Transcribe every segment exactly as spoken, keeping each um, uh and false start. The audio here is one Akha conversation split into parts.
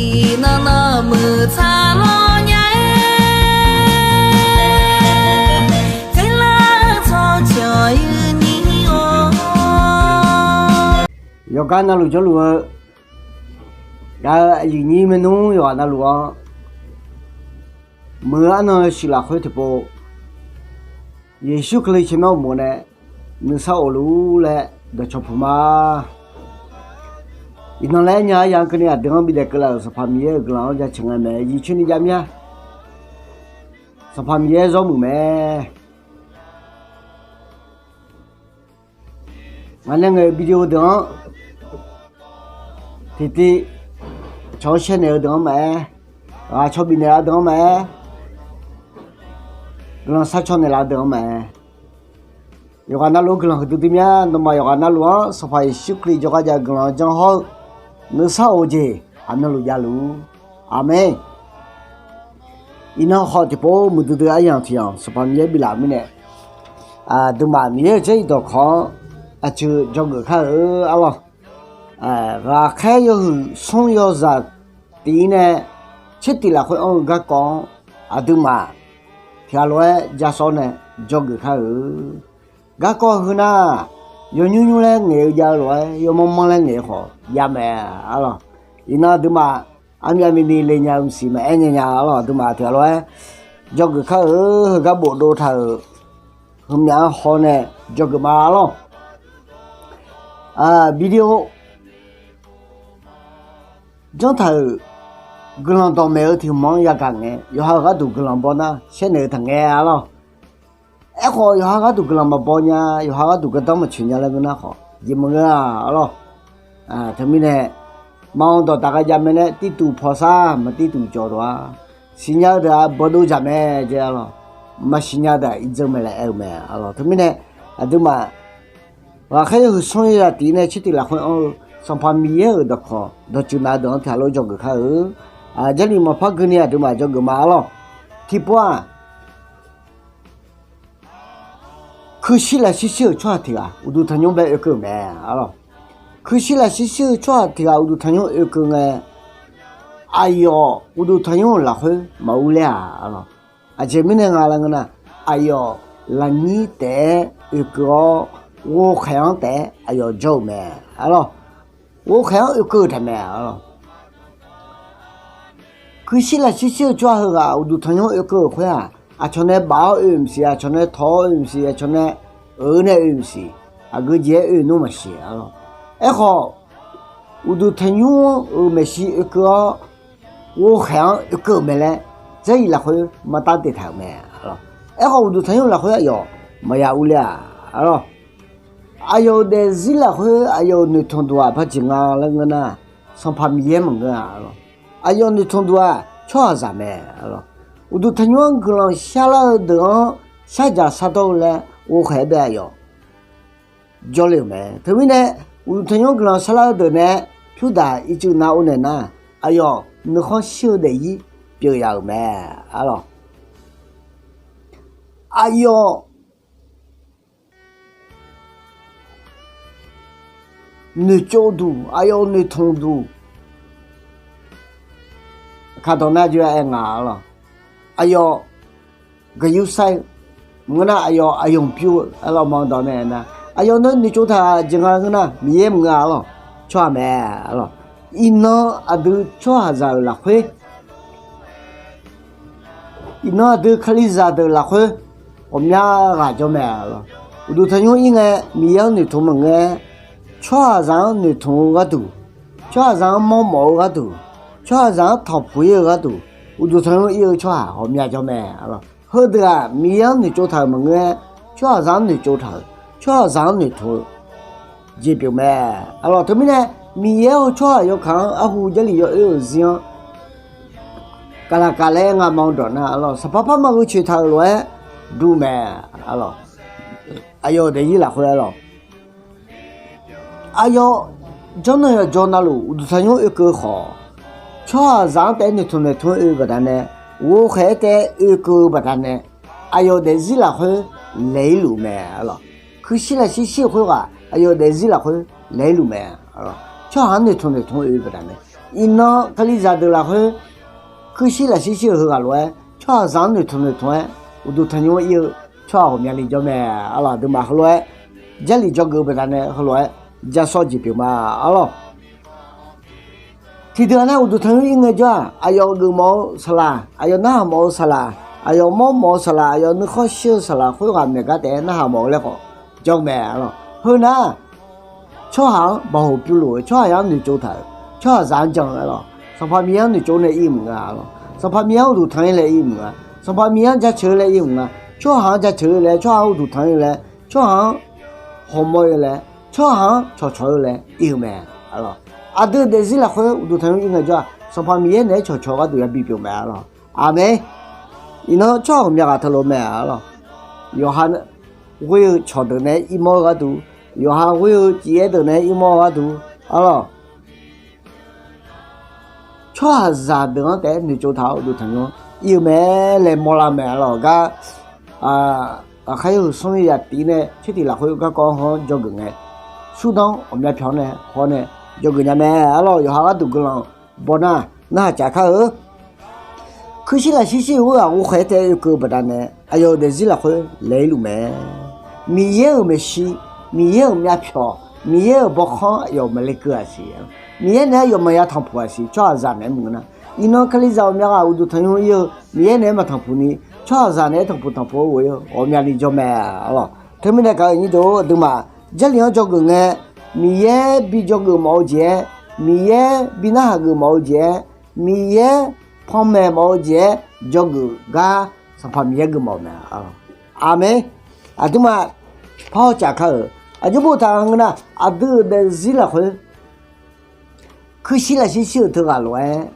Iqnan nawq muiq tsaq lawr nya-aer, tserlar tsawrcawq-eu nir-awr, yawqgar navluf jawrluf-eu, gaq-eu aqyuif nyir maernmr yawqghaq navluf-anr, muiq-eu arnan shuif lafkhoer tiqpov, Yeqsur Kali tsawrmyanr uqmov nae nuisar of luf-ur laer dawqcawq puq ma. Iqnan laer nya-aer ya keuvni aqdui-anr bidaef keuvlaf-euq Sanqpaq Miqyaer-euq guiqlanq-anr jaceuq nga mae. Yir coer ni jav mir-a. Sanqpaq Miqyaer zawr muiq mae. Ngaq nae ngaeq-euq video deuq-anr tiqtiv cawq-anr shaer naeq-eu deuq-anr maqaer, ghaq cawq bifnaeq-a deuq-anr maqaer, guiqlanq sharcaw naeqlaf-eu deuq-anr maqaer, yawqghaq navluf-anr guiqlanq huiqdui dui mya. Nawmaf yawqghaq navluf-anr Sanqpaq Yeqsur Kali jawrgar jav-eu guiqlanq janr hawr-eu nuisar of-eu jeq aqmyanluf javluf-ur. Aqmeq. Iqnan khawf tiqpov muiqdui dui aryamq tiq yamq Sanqpaq Miqyaer biflaf-euq mirnae, aqduimaf Miqyaer-euq jarlif dawqkawq-anr aqceuq dzawgeuf kar-eu arlawr. Ghaqkhaer yawhuiq smr yawzaq tif-ir nae tsertif lafkhoer anr-eu garkawv-anr aqduimaf tiqghaq lof-aer jasawr nae dzawgeuf kar-eu. Garkawv heu nar, yawnymr nymr laer ngaeq-eu jav-eu lof-aer yawmanr manr laer ngaeq-eu khawf javmae arlawr. Iqnan aqduimaf armyav mini le nya-eu maqsiq maqaer nya nya arlawr. Aqduimaf tiqghaq lof-aer dzawgeuf kar-eu. Heugar bofdov taq-euq heumyav-anr haw nae dzawgeuf ma arlawr. Video janr taq-euq guiqlanq dawqmaeq-eu tiq hmq-anr yagaq ngae, yawqha-euq gharduq guiqlanq baw nar shaer naeq-eu taqngae arlawr. Aerkhawf yawqha gharduq guiqlanq maqbaw nya, yawqha gharduq gardanr maqtsoeq nya laer ngeur nar khawf jeq maqngeur-a arlawr. Teumirnae, maqanr dawqdaq ghae jav mae nae tirtuq pawsar maqtirtuq jawq dawq-a. Siqnya-eu deuq-aq bawdov dzaq mae jeq arlawr. Maqsiqnya deuq-aq irdzeur mae laer aer-eu mae arlawr. Teumirnae, aqduimaf ghaqkhaer yawhuiq smr yawzaq tif-ir nae tsertif lafkhoer anr-eu Sanqpaq Miqyaer-euq dawqkawq dawqtsuif nav-eu deuq-anr tiqghaq lof dzawgeuf kar-eu. Jarlif maqpar geuni aqduimaf dzawgeuf ma arlawr. Tiqpov-aq, kuirshir lafshir shir-euq tsawrhaq tiq ghaq uqduq tanqnymr bae oekeuv-euq mae arlawr. Kuirshir lafshir shir-eu tsawrhaq tiq ghaq uqduq tanqnymr oekeuv ngae, aqyawf uqduq tanqnymr-euq lafkhoer maqur ler-aq arlawr. Aqjeq mirnae nga laer ngeur nar, aqyawf lafnyir taef-aer oekeuv-awr, ghovkhaeq-anr taef-aer aqyawf jawr-euq mae arlawr. Ghovkhaeq-anr oekeuv-eu taef mae arlawr. Kuirshir lafshir shir-eu tsawrhaq heughaq uqduq tanqnymr oekeuv-euq khoer-aq, aqcawq nae baf-awr oe maqsiq, aqcawq nae tawq-awr oe maqsiq, aqcawq nae-euq nae oe maqsiq, aqgeu jeq-aer oe nmr maqsiq arlawr. Aerkhawf, uqduq tanqnymr-anr-euq maeqshi oekeuv-awr, ghovkhaeq-anr oekeuv-euq mae laer, Jarlif lafkhoer maqtav daeftaq-euq mae arlawr. Aerkhawf, uqduq tanqnymr lafkhoer aqyawf maqya urler-aq arlawr. Aqyawf-euq daefzir lafkhoer aqyawf-euq noeqtmq duq-aq par jeq nga laer ngeur nar, Sanqpaq Miqyaer maqngeur-a arlawr. Aqyawf noeqtmq duq-aq tsawrhaqzaq mae arlawr. Uqduq tanqnymr-anr guiqlanq sharlar-eu deuq-anr shardzaq shardawr-eu laer ghovkhaeq-aer bae aqyawf jawrle-euq mae. Teumirnae, uqduq tanqnymr guiqlanq sharlar-eu deuq nae pyurdaq ircuf nav-eu naeq nar, aqyawf nuikhanr shir-eu daefzir pyeuf yaf-euq mae arlawr. Aqyawf noeqtsov duq, aqyawf noeqtmq duq, kaqdawq nar jov-aer aer nga arlawr. Aqyawf gaqyur sar-eu maqngeur nar, aqyawf aqyawf pyur-eu arlawr, maqdawq nae nar, aqyawf nae noeqtsov taq jeq nga ngeur nar, Miqyaer maqngeur-a arlawr, tsawrhaq mae arlawr. Iqnan aqdui tsawrhaqzaq-euq lafkhoer, iqnan aqdui Kalizaq deuq lafkhoer ghawqmya ghaq jawr mae arlawr. Uqduq tanqnymr ir ngae, Miqyaer-anr noeqtmq maqngeur-aer, tsawrhaqzaq-anr noeqtmq-eu gharduq, tsawrhaqzaq-anr mawrmawf-eu gharduq, tsawrhaqzaq-anr tanqpuq ir-eu gharduq, uqduq tanqnymr ir-eu tsawrhaq ghawqmya jawr mae arlawr. Heudeuq-aq, Miqyaer-anr noeqtsov taq-euq maqngeur-aer, tsawrhaqzaq-anr noeqtsov taq-euq, tsawrhaqzaq-anr noeqtmq-eu jeq pyeuf mae arlawr. Teumirnae, Miqyaer-euq tsawrhaq yawkaq-anr arhu Jarlif yawoer-euq zir-anr kaqlaq kaqlaer ngamaf-eu dawq nar arlawr, saqpar par ma gheutsoeq taq-euq lof-aer dur mae arlawr. Aqyawf-euq daefzir lafkhoer arlawr, aqyawf jawrnan yawqjawr navluf uqduq tanqnymr oekeuv-eu khawf, tsawrhaqzaq-anr taef-aer noeqtmq noeqtmq-aer oe-eu baqdanae, ghovkhaeq-aer taef-aer oekeuv-eu baqdanae, aqyawf daefzir lafkhoer laeq-ir luf mae arlawr. Kuirshir lafshir shir-eu khoerghaq aqyawf daefzir lafkhoer laeq-ir luf mae arlawr. Tsawrhaq-anr noeqtmq noeqtmq-aer oe-eu baqdanae, Iqnan kalizaq deuq lafkhoer kuirshir lafshir shir-euq heughaq lof-aer tsawrhaqzaq-anr noeqtmq noeqtmq-aer uqduq tanqnymr ir-eu tsawrhaq ghawqmyani jawr mae. Arlawq, aqduimaf heulof-aer Jarlif dzawgeuf-eu baqdanae heulof-aer jasawr jeq pyeuf ma. Arlawq, tiqdeuq-aq nar uqduq tanqnymr ir ngaejawr-aq, aqyawf geufmawf-eu saqlaq, aqyawf narhaq mawf-eu saqlaq, aqyawf mawrmawf-eu saqlaq, aqyawf nuikhanr shir-eu saqlaq khoerghaq maeq gar taef-aer narhaq mawf-eu laer khawf jawr mae. Arlawq, heunar tsawrhaq-anr baqhoq pyurluf-eu, tsawrhaq-anr noeqtsov taq-euq, tsawrhaqzaq-anr jan-eu arlawq, Sanqpaq Miqyaer-anr noeqtsov nae ir mq nga. Arlawq, Sanqpaq Miqyaer-anr uqduq tanq-ir laer ir mq nga. Sanqpaq Miqyaer-anr jaceuq-eu laer ir mq nga. Tsawrhaq-anr jaceuq-eu laer, tsawrhaq-anr uqduq tanq-ir laer, tsawrhaq-anr hawmawr-ir laer, tsawrhaq-anr cawqcawq-eu laer ir-eu mae. Arlawq, aqdui-euq daefzir lafkhoer uqduq tanqnymr ir ngaejawr-aq, Sanqpaq Miqyaer naeq-aer cawqcawq gharduq yabi pyeuf mae. Arlawq, aqmeq. Iqnan tsawrhaq ghawqmya ghaq teulof mae. Arlawq, yawqha ghoer-eu cawqdeuq naeq-aer irmawr-eu gharduq, yawqha ghoer-eu cif-aer deuq naeq-aer irmawr-eu gharduq, arlawq, tsawrhaqzaq deuq-anr taef-aer noeqtsov taq-awr uqduq tanqnymr ir-eu mae laer mawrlar mae. Arlawq, gar aqkar yawhuiq smr yaf tif nae tser tiq lafkhoer garkawv-anr haw-anr dzawgeuf ngae, shurdanr ghawqmya pyawq-anr nae haw-awr nae dzawgeuf nya mae. Arlawq, yawqha gharduq guiqlanq baw nar narhaq caf kar-eu. Kuirshir lafshir shir-euq ghaq ghovkhaeq-aer taef-aer oekeuv-eu baqdanae aqyawf-euq daefzir lafkhoer laeq-ir luf mae. Miqyaer-euq maeqshi, Miqyaer-euq myavpyawq, Miqyaer-euq bawkhanr aqyawf maqle keuv-aq siq. Miqyaer naeq-aer aqyawf maqya tanqpuq-aq siq. Tsawrhaqzaq naeq-aer maqngeur nar, iqnan kalizaq ghawqmya ghaq uqduq tanqnymr ir-eu Miqyaer naeq-aer maqtanqpuq ni, tsawrhaqzaq naeq-aer tanqpuq tanqpuq-aer ghof-ir-eu ghawqmyani jawr mae. Arlawq, teumirnae gaq-euq nyir deuq-or, aqduimaf Jarlif-anr dzawgeuf ngae, Miqyaer bi dzawgeuf mawf-eu jeq-aer, Miqyaer bi narhaq geuf mawf-eu jeq-aer, Miqyaer panmaeq mawf-eu jeq-aer dzawgeuf gar Sanqpaq Miqyaer geufmawf-eu mae. Aqmeq. Aqduimaf parhaw caf kar-euq aqjox boftaq-anr ngeur nar, aqdui-euq daefzir lafkhoer kuirshir lafshir shir-euq teughaq lof-aer,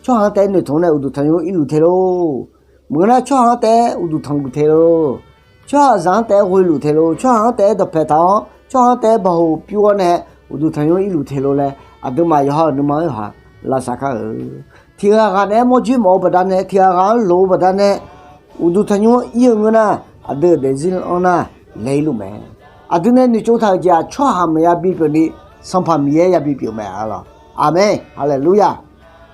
tsawrhaq-anr taef-aer noeqtmq nae uqduq tanqnymr ir luf te lor. Maqngeur nar, tsawrhaq-anr taef-aer uqduq tanqluf te lor. Tsawrhaqzaq-anr taef-aer ghoe luf te lor. Tsawrhaq-anr taef-aer dawqpae taq-awr, tsawrhaq-anr taef-aer baqhoq pyur-awr nae uqduq tanqnymr ir luf te lor laer, aqduimaf yawqha-euq nuima-anr yawqha lavsav kar-euq. Tiqghaq ghaq naeq-aer mawrjoer mawf-eu baqdanae, tiqghaq ghaq-anr loq-eu baqdanae, uqduq tanqnymr ir-eu ngeur nar, aqdui-euq daefzir-anr nar laeq-ir luf mae. Aqdui nae noeqtsov taq-euq jeq-aq, tsawrhaq maqya bipyeuf ni, Sanqpaq Miqyaer yabi pyeuf mae. Arlawq, aqmeq, haleluya.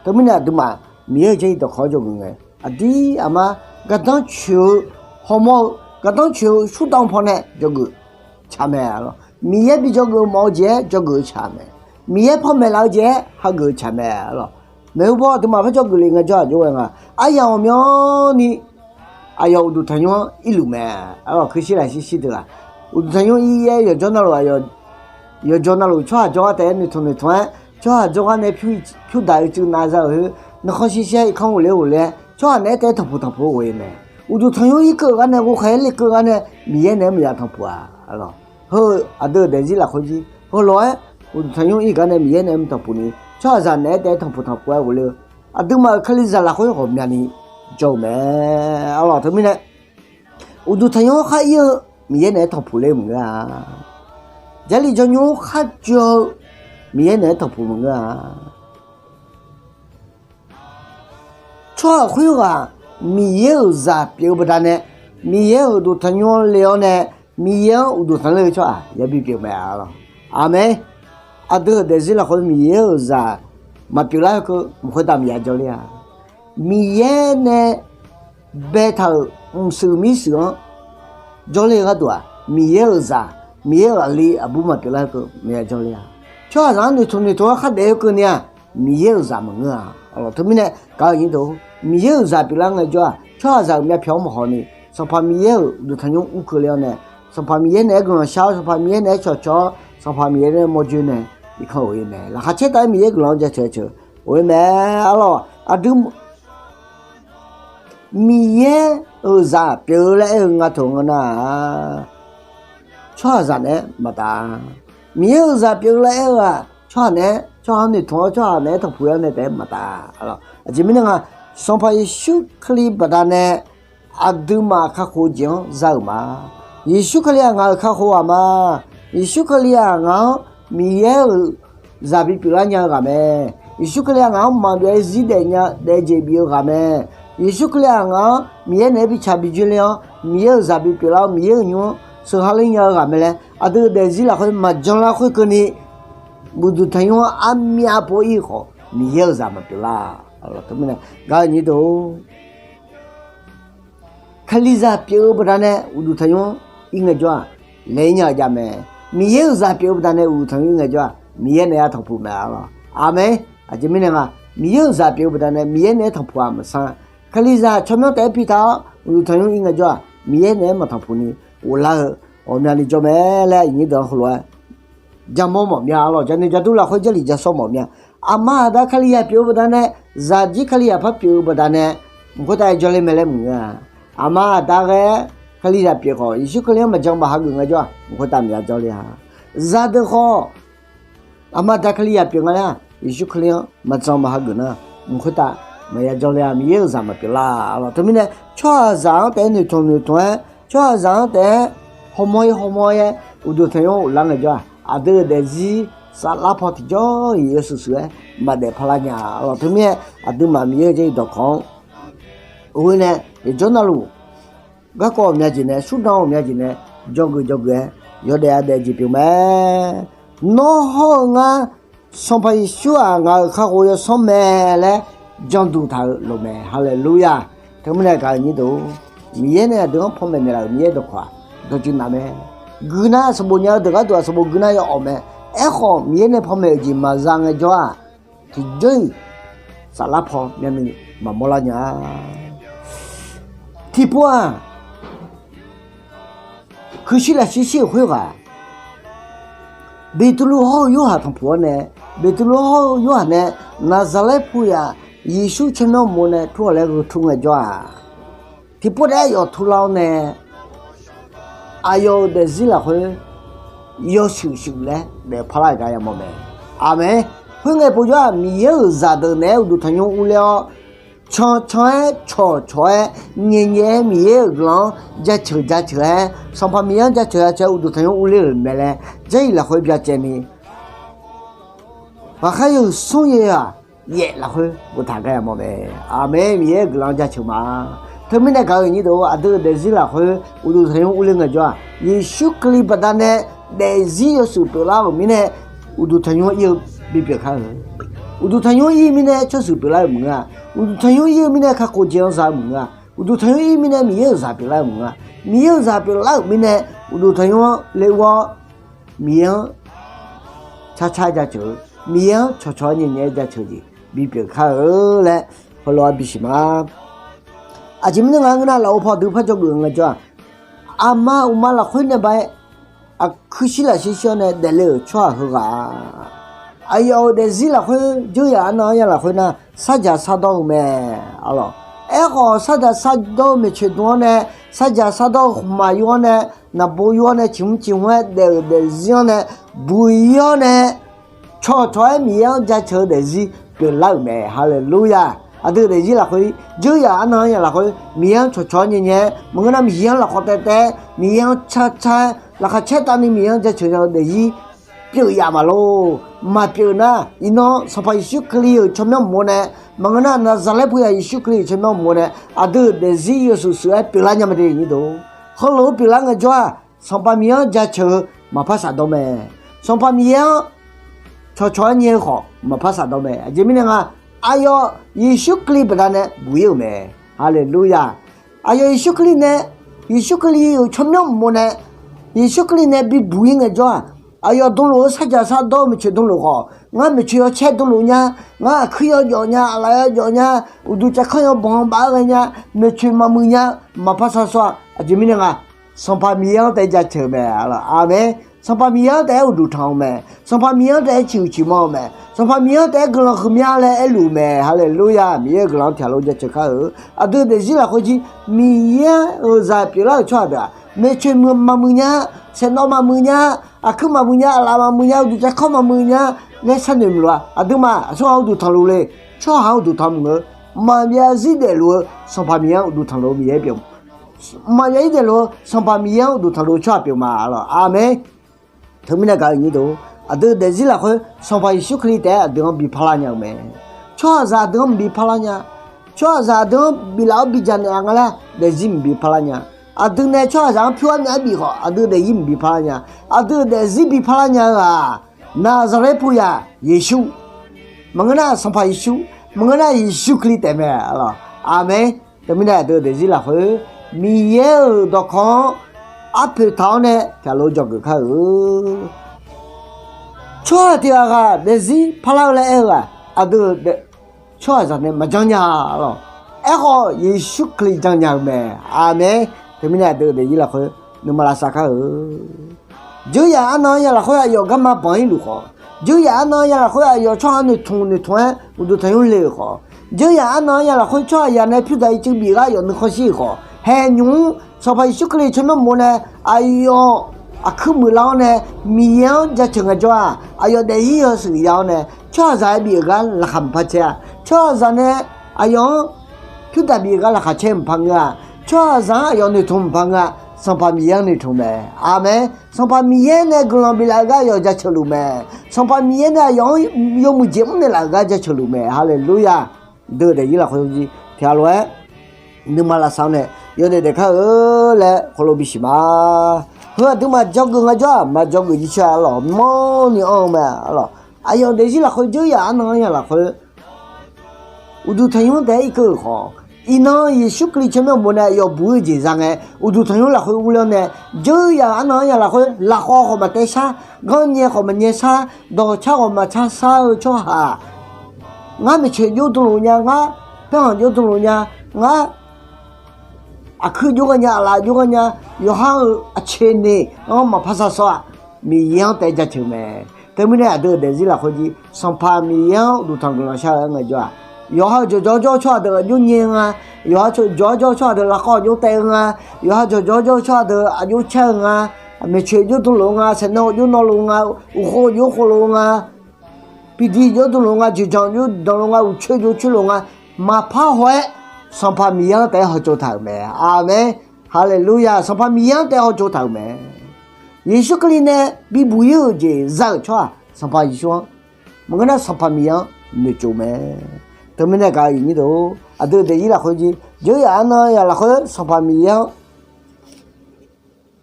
Teumirnae aqduimaf Miqyaer-euq Jarlif dawqkawq-anr dzawgeuf ngae, aqdir aqma gardanr coeq-eu hawmawr-eu, gardanr coeq-eu shurdanr pawnae dzawgeuf tsaq mae. Arlawq, Miqyaer bi dzawgeuf mawf-eu jeq-aer dzawgeuf-eu tsaq mae. Miqyaer panmaeq laf-eu jeq-aer hageuf-eu tsaq mae. Arlawq, maeqhu baw aqduimaf par dzawgeuf le ngaejawr-aq jov-aer nga. Aryamq ghawqmyani aqyawf uqduq tanqnymr-anr irluf mae. Arlawq, kuirshir lafshir shir deuq-aq, uqduq tanqnymr ir-aer yawqjawr navluf aqyawf, yawqjawr navluf tsawrhaq jawrgar taef-aer noeqtmq noeqtmq-aer, tsawrhaq jawrgar nae pyur daq-eu cuiv nav za-euq khoer, nuikhanr shir shir-aer irkanr ghofler ghofler-aer, tsawrhaq naeq-aer taef-aer tanqpuq tanqpuq-aer ghof-ir mae. Uqduq tanqnymr ir keuv gar nae ghovkhaeq-aer le keuv gar nae, Miqyaer naeq-aer maqya tanqpuq-a. Arlawq, heu-eu aqdui-euq daefzir lafkhoer jir heulof-aer, uqduq tanqnymr ir gar nae Miqyaer naeq-aer maqtanqpuq ni, tsawrhaqzaq naeq-aer taef-aer tanqpuq tanqpuq-aer ghofler-eu, aqduimaf-euq kalizaq lafkhoer ghawqmyani jawr-eu mae. Arlawq, teumirnae uqduq tanqnymr-anr khar ir-eu Miqyaer naeq-aer tanqpuq ler maqngeur-a. Jarlif jawrnymr-anr khar jawr-eu Miqyaer naeq-aer tanqpuq maqngeur-a. Tsawrhaq khoerghaq Miqyaer-euq zaq pyeuf-eu baqdanae, Miqyaer-euq uqduq tanqnymr-anr le-awr nae, Miqyaer-anr uqduq tanqler-eu tsawrhaq yabi pyeuf mae. Arlawq, aqmeq. Aqdui-euq daefzir lafkhoer Miqyaer-euq zaq maqpyeuf lar-eu keuv mq khoertav maqya jawrler-a. Miqyaer nae baetaq-euq mqshuif mirshuif-anr jawrler-eu gharduq-aq, Miqyaer-euq zaq, Miqyaer-euq aqli aqbur maqpyeuf lar-eu keuv maqya jawrler-a. Tsawrhaqzaq-anr noeqtmq noeqtmq-anr khar daef-eu keuvni-aq, Miqyaer-euq zaq maqngeur-a. Arlawq, teumirnae gaq-euq nyir deuq, Miqyaer-euq zaq pyeuflar ngaejawr-aq, tsawrhaqzaq-euq myavpyawq-anr maqhaw ni, Sanqpaq Miqyaer-euq uqduq tanqnymr ur keuv le-awr nae, Sanqpaq Miqyaer naeq-aer guiqlanq shar-awr, Sanqpaq Miqyaer naeq-aer cawqcawq-awr, Sanqpaq Miqyaer nae mawrjoe nae irkanr ghof-ir mae. Laqkhaq caertav-aer Miqyaer guiqlanq-anr jaceuq-aer ceuq ghof-ir mae. Arlawq, aqdui Miqyaer-euq zaq pyeuf-eu laer aer-eu nga taq-eu ngeur nar-aq, tsawrhaqzaq naeq-aer maqtaf. Miqyaer-euq zaq pyeuf-eu laer aer-eu-aq, tsawrhaq naeq-aer, tsawrhaq-anr noeqtmq-awr, tsawrhaq naeq-aer tanqpuq-aer nae taef-aer maqtaf. Aqjeq mirnae nga, Sanqpaq Yeqsur Kali baqdanae aqduimaf kakhof-eu jeq-anr za-euq ma. Yeqsur Kali-aq ngaq-euq kakhof ghaq ma. Yeqsur Kali-aq ngaq-anr Miqyaer-euq zaq bipyeuf lar nya-eu ghaq mae. Yeqsur Kali-aq ngaq-anr maqbyav-aer zir daef nya daef jeq bif-eu ghaq mae. Yeqsur Kali-aq ngaq-anr Miqyaer naeq-aer bitsaq bijoer ler-awr, Miqyaer-euq zaq bipyeuf lar-awr, Miqyaer-euq nymr-anr sheuqha ler nya-eu ghaq mae laer, aqdui-euq daefzir lafkhoer maqjan lar khoerkeuvni, uqduq tanqnymr-anr armyav pov-ir khawf, Miqyaer-euq zaq maqpyeuf lar. Teumirnae gaq-eu nyir deuq-or, Kalizaq pyeuf-eu baqdanae uqduq tanqnymr ir ngaejawr-aq, laeq-ir nya-eu jav mae. Miqyaer-euq zaq pyeuf-eu baqdanae uqduq tanqnymr ir ngaejawr-aq, Miqyaer naeq-aer tanqpuq mae-a lawq. Aqmeq. Aqjeq mirnae nga, Miqyaer-euq zaq pyeuf-eu baqdanae Miqyaer naeq-aer tanqpuq-aq maqsanr. Kalizaq tsawrmyanr taef-aer pi taq-awr uqduq tanqnymr ir ngaejawr-aq, Miqyaer naeq-aer maqtanqpuq ni ghoflar-eu ghawqmyani jawr mae laer aqnyir deuq-anr heulof-aer jarmawr mawf mya-a lawq. Jaqnoeq jaqdur lafkhoer Jarlif jasawr mawf mya. Aqma aqda Kalizaq pyeuf-eu baqdanae, zaqjir Kalizaq par pyeuf-eu baqdanae, mq khoertav ya jawrler mae laer maqngeur-a. Aqma aqda ghae-aer Kalizaq pyeuf khawf, Yeqsur Kali-anr maqjan maqhageuf ngaejawr-aq, mq khoertav maqya jawrler-a. Zaqdeuq khawf, aqma aqda Kalizaq pyeuf nga laer-aq, Yeqsur Kali-anr maqjan maqhageuf nar, mq khoertav maqya jawrler-a. Miqyaer-euq zaq maqpyeuf lar-a lawq. Teumirnae tsawrhaqzaq-anr taef-aer noeqtmq noeqtmq-aer, tsawrhaqzaq-anr taef-aer hawmawr-ir hawmawr-aer uqduq tanqnymr ghoflar ngaejawr-aq, aqdui-euq daefzir saflar paw tiqjawr-iq yawshuif shuif-aer maqdaef parlar nya-a lawq. Teumirnae aqduimaf Miqyaer-euq Jarlif dawqkawq-anr ghoe nae yawqjawr navluf garkawv ghawqmya jeq nae, smrdan ghawqmya jeq nae, dzawgeuf dzawgeuf-aer yawdaef adaef jeq pyeuf mae. Nawr hawr-eu ngar, Sanqpaq Yeqsur-aq ngaq-euq kakhof yawsanr mae laer janduq taq-eu loq mae. Haleluya! Teumirnae gaq-eu nyir deuq-or, Miqyaer nae aqdui-anr panmaeq naeqlaf-euq Miqyaer dawqkawq-aq dawqtsuif naf mae. Guinar sanqbof nya-eu deuq gharduq-aq sanqbof guinar ya awq mae. Aerkhawf Miqyaer nae panmaeq-euq jeq maqza ngaejawr-aq, tiqjawr-iq saflar paw myavnuiv maqmawr lar nya-a. Tiqpov-aq, kuirshir lafshir shir-euq khoerghaq, Beqtuvluv hawr-eu Yorhaq tanqpuq-awr nae, Beqtuvluv hawr-eu Yorhaq nae Naqzaqlaer puq yaf Yeqsur tsawrmyanr uqmov nae turghaq laer gheu tur ngaejawr-aq, tiqpov taef-aer yawf turlar-awr nae, aqyawf-euq daefzir lafkhoer yawshuif shuif laer daef parlar-eu gar yamawr mae. Aqmeq. Khoerngae povjawr-aq, Miqyaer-euq zaqdeuq naeq-aer uqduq tanqnymr urler-awr, cancan-aer cawqcawq-aer nyaeqnyaeq-aer Miqyaer-euq guiqlanq-anr jaceuq jaceuq-aer, Sanqpaq Miqyaer-anr jaceuq jaceuq-aer uqduq tanqnymr urler-euq mae laer Jarlif lafkhoer byacaevni, ghaqkhaer yawhuiq smr yaeq-aq, yaef lafkhoer boftaq gar yamawr mae. Aqmeq. Miqyaer-euq guiqlanq-anr jaceuq ma. Teumirnae gaq-eu nyir deuq-or, aqdui-euq daefzir lafkhoer uqduq tanqnymr urler ngaejawr-aq, Yeqsur Kali baqdanae daefzir yawshuif pyeuflar-euq mirnae uqduq tanqnymr ir-eu bipyeuf kar-eu. Uqduq tanqnymr ir-eu mirnae tsawrshuif pyeuflar-euq maqngeur-a. Uqduq tanqnymr ir-eu mirnae kakhof jeq-anr za-eu maqngeur-a. Uqduq tanqnymr ir-eu mirnae Miqyaer-euq zaq pyeuflar-euq maqngeur-a. Miqyaer-euq zaq pyeuflar-euq mirnae uqduq tanqnymr-anr ler-awr Miqyaer-anr carcar-aer jaceuq-eu, Miqyaer-anr cawqcawq-aer nyaeqnyaeq-aer jaceuq jeq bipyeuf kar-eu laer heulof-aer bisiq ma. Aqjeq mirnae nga ngeur nar, lafov paw dui par dzawgeuf ngaejawr-aq, aqma uqma lafkhoer nae bae-aer aqkuir shir lafshir shir-awr nae daefle-euq tsawrhaq heughaq-aq, aqyawf-euq daefzir lafkhoer dzeur yaf arnan-anr ya lafkhoer nar, sarjaq sardawr-eu mae. Alawq, aerkhawf sarjaq sardawr-eu maeqtsoeq dm-anr nae, sarjaq sardawr-eu khmqmaq yur-anr nae, naqbo yur-anr nae ciqhmr ciqhmr-aer daef-euq daefzir-anr nae, buq-ir-awr nae cawqcawq-aer Miqyaer-anr jaceuq-eu daefzir pyeuflar-euq mae. Haleluya! Aqdui-euq daefzir lafkhoer, dzeur yaf arnan-anr ya lafkhoer Miqyaer-anr cawqcawq-aer nyaeqnyaeq-aer maqngeur nar, Miqyaer-anr lafkhawf taev taev-aer, Miqyaer-anr carcar-aer, laqkhaq caer tavni Miqyaer-anr jaceuq nya-eu daefzir pyeuf yaf maqlor. Maqpyeuf nar, iqnan Sanqpaq Yeqsur Kali-euq tsawrmyanr uqmov nae, maqngeur nar, Naqzaqlaer puq yaf Yeqsur Kali-euq tsawrmyanr uqmov nae aqdui-euq daefzir yawshuif shuif-aer pyeuflar nya mae de nyir deuq. Heulof-aer pyeuflar ngaejawr-aq, Sanqpaq Miqyaer-anr jaceuq-eu maqpar shafdawr mae. Sanqpaq Miqyaer-anr cawqcawq-aer nyae-eu khawf maqpar shafdawr mae. Aqjeq mirnae nga, aqyawf Yeqsur Kali baqdanae buq-ir-euq mae. Haleluya! Aqyawf Yeqsur Kali nae, Yeqsur Kali-euq tsawrmyanr uqmov nae, Yeqsur Kali nae bibuq-ir ngaejawr-aq, aqyawf dmluf-eu sarjaq sardawr-eu maeqtsoeq dmluf khawf, ngar maeqtsoeq yawcaer dmluf nya, ngar aqkuir yawjawf nya, aqlaf yawjawf nya, uqduq cavkanr yawbanq baf-aer ghae nya, maeqtsoeq maqmuiq nya, maqpar shar shawr-a. Aqjeq mirnae nga, Sanqpaq Miqyaer-anr taef-aer jaceuq mae. Alawq, aqmeq. Sanqpaq Miqyaer-anr taef-aer uqduq tanq-eu mae. Sanqpaq Miqyaer-anr taef-aer ciqhuiq ciqmanr-eu mae. Sanqpaq Miqyaer-anr taef-aer guiqlanq huiqmya laer aerluf-eu mae. Haleluya! Miqyaer-euq guiqlanq-anr tiqghaq lof jaceuq kar-eu. Aqdui daefzir lafkhoer jir Miqyaer-euq zaq pyeuflar-euq tsawrhaq deuq-aq, maeqtsoeq maqmuiq nya, saeqnawv maqmuiq nya, aqkuir maqmuiq nya, aqlaf maqmuiq nya, uqduq cavkanr maqmuiq nya laer sharnoeq maqlof-a. Aqduimaf aqsurghaq uqduq tanqluf le. Tsawrhaq-anr uqduq tanq maqngeur. Maqbyav zir daefluf-eu Sanqpaq Miqyaer-anr uqduq tanqluf-eu Miqyaer pyeuf. Maqbyav zir daefluf-eu Sanqpaq Miqyaer-anr uqduq tanqluf-eu tsawrhaq pyeuf ma. Alawq, aqmeq. Teumirnae gaq-eu nyir deuq, aqdui daefzir lafkhoer Sanqpaq Yeqsur Kali taef-aer aqdui-anr bi parlar nya-eu mae. Tsawrhaqzaq aqdui-anr maqbi parlar nya. Tsawrhaqzaq aqdui-anr biflaf-awr bidzaq naeq-a nga laer daefzir maqbi parlar nya. Aqdui nae tsawrhaqzaq-anr pyur-aer myaf-aer bif khawf, aqdui daefzir maqbi parlar nya. Aqdui-euq daefzir bi parlar nya-eu-aq, Naqzaqlaer puq yaf Yeqsur Maqngeur nar Sanqpaq Yeqsur, maqngeur nar Yeqsur Kali taef mae, arlawq. Aqmeq. Teumirnae aqdui-euq daefzir lafkhoer, Miqyaer-euq dawqkawq-anr arpoeq taq-awr nae tiqghaq-lof dzawgeuf kar-eu. Tsawrhaq tiq ghaq ghaq daefzir parlar-eu laer aer-eu-aq, aqdui-euq tsawrhaqzaq nae maqjan nya-a lawq. Aerkhawf, Yeqsur Kali jan nya-eu mae. Aqmeq. Teumirnae aqdui-euq daefzir lafkhoer nuima lavsav kar-eu. Dzeuryaq arnan-anr ya lafkhoer aqyawf garma banq-ir luf khawf, dzeuryaq arnan-anr ya lafkhoer aqyawf tsawrhaq noeqtmq noeqtmq-aer uqduq tanqnymr le-euq khawf, dzeuryaq arnan-anr ya lafkhoer tsawrhaqzaq nae pyurdaq ircuf bif gar aqyawf nuikhanr shir-euq khawf, haeqnymq-mr Sanqpaq Yeqsur Kali tsawrmyanr bof nae aqyawf aqkuir muiqlar-awr nae Miqyaer-anr jaceuq ngaejawr-aq, aqyawf daef-ir yawshuif ya-awr nae tsawrhaqzaq-aer bif-euq gar laqkhaq maqpar caer-a. Tsawrhaqzaq nae aqyawf-anr pyurdaq bif-euq gar laqkhaq caer maqpar ngeur-a. Tsawrhaqzaq-anr aqyawf noeqtmq maqpar ngeur-a. Sanqpaq Miqyaer-anr noeqtmq mae. Aqmeq. Sanqpaq Miqyaer nae guiqlanq biflaf-eu gar aqyawf jaceuq luf mae. Sanqpaq Miqyaer nae aqyawf-anr yawmuiq jeq mrnaeq laf-euq gar jaceuq luf mae. Haleluya! Deuq daefzir lafkhoer jir tiqghaq lof-aer nuima lavsav-awr nae yawdaef daef kar-eu laer khawf lo bisiq ma. Heu aqduimaf dzawgeuf ngar jawr-aq, maqdzawgeuf jircoer-a lawq, mawrni anr-eu mae lawq. Aqyawf daefzir lafkhoer dzeuryaq arnan-anr ya lafkhoer uqduq tanqnymr taef-aer irkeuv-euq khawf, iqnan Yeqsur Kali tsawrmyanr bof nae aqyawf buq-ir-eu jeq za ngae, uqduq tanqnymr lafkhoer urler-awr nae, dzeuryaq arnan-anr ya lafkhoer lafkhawv khawf maqtaev shar, ganrnyae khawf maqnyae shar, dawqcar khawf maqcar shar-eu tsawrhaq, ngar maeqtsoeq jov dmluf nya, ngar paerkhanq jov dmluf nya, ngar aqkuir jov ghae nya, aqlaf jov ghae nya, yawqha-euq aqceq ni-anr maqpar sar sawr-aq, Miqyaer-anr taef-aer jaceuq mae. Teumirnae aqdui-euq daefzir lafkhoer jir Sanqpaq Miqyaer-anr uqduq tanqguiq lanqshar-eu aer ngaejawr-aq, yawqha-euq jawqjawr jawr-eu tsawrhaq deuq aqjox nyae nga, yawqha jawqjawr jawr-eu tsawrhaq deuq lafkhawv aqjox taev-eu nga, yawqha jawqjawr jawr-eu tsawrhaq deuq aqjox car-eu nga, maeqtsoeq jov dmluf-eu nga, saeqnawv jov nawvluf-eu nga, uqkhov jov khofluf-eu nga, pidi jov dmluf-eu nga, joeqjanq jov danqluf nga, uqcoer jov coerluf nga, maqpar haw-aer Sanqpaq Miqyaer-anr taef-aer hawtsov taq-euq mae. Aqmeq. Haleluya! Sanqpaq Miqyaer-anr taef-aer hawtsov taq-euq mae. Yeqsur Kali nae bibuq-ir-euq jeq za-euq tsawrhaq Sanqpaq Yeqsur-anr, maqngeur nar Sanqpaq Miqyaer-anr noeqtsov mae. Teumirnae gaq-eu iqnyir deuq, aqdui-euq daefzir lafkhoer jir dzeuryaq arnan ya lafkhoer Sanqpaq Miqyaer-anr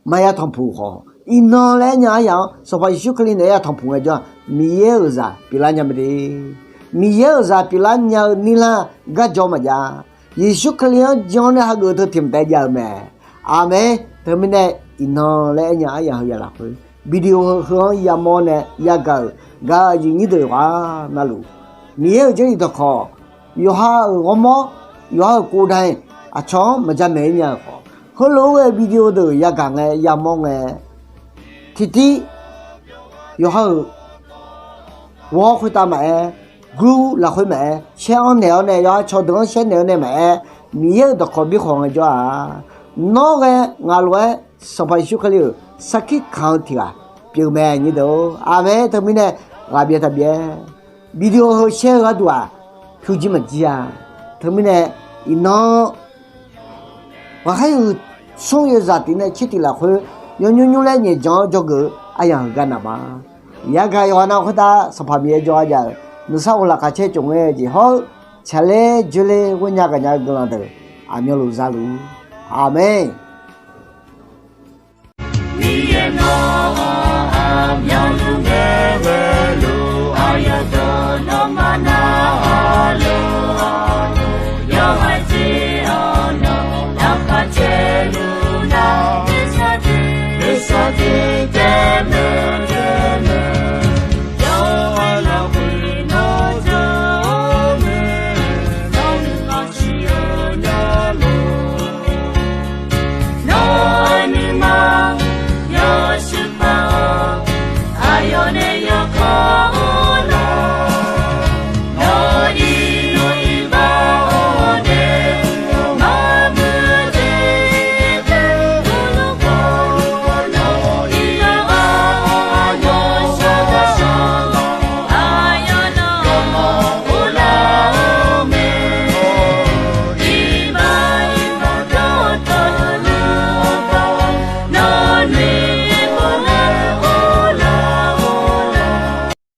maqya tanqpuq khawf, iqnan laer aernya aryaq-anr Sanqpaq Yeqsur Kali naeq-aer ya tanqpuq ngaejawr-aq, Miqyaer-euq zaq pyeuflar nya mae de. Miqyaer-euq zaq pyeuflar nya-eu nirlanr garjaw maqjav. Yeqsur Kali-anr jan-awr nae hageuf teu tiq mq taef jav-eu mae. Aqmeq. Teumirnae iqnan laer aernya aryaq heu ya lafkhoer video heu-anr yamawr nae yagaq-euq gaq-eu aqyuif nyir deuq ghaq navluf, Miqyaer-euq Jarlif dawqkawq, yawqha-euq ghawrmawr, yawqha-euq โกดัง aqcawq-anr maqja maeq-ir nya-euq khawf, heulof-aer ghae video deuq yagaq ngae yamawr ngae, tiqtiv yawqha-euq ghawr khoertav maqaer, group lafkhoer maqaer, shaer-anr naeq-awr nae yawqha cawqdeuq-anr shaer naeq-awr nae maqaer, Miqyaer-euq dawqkawq bi khawf ngaejawr-aq, nawr ghae ngaq lof-aer Sanqpaq Yeqsur Kali-euq sarkir kaq-eu tiq ghaq pyeuf mae nyir deuq-or. Aqmeq. Teumirnae ghaqbyaev taqbyaev, video heu shaer-eu gharduq-aq, pyur jir maqjir-a. Teumirnae iqnan ghaqkhaer huiq smr yawzaq tiq nae tser tiq lafkhoer yawnymr nymr laer nyaefjan-awr dzawgeuf-eu aryamq heugar naq ma. Yagaq yawqghaq nav khoertav Sanqpaq Miqyaer jawrgar jav-euq nuisar of laqkhaq caer tsofngae-eu jeq hawr-eu tsaqler dzoerler ghoernya gaqnya-eu guiqlanq deuq aqmyanluf zaluf. Aqmeq. Miqyaer nawr-anr aqmyanluf ngae ghaeluf aqyawf deuq nawmaf narhaq lor.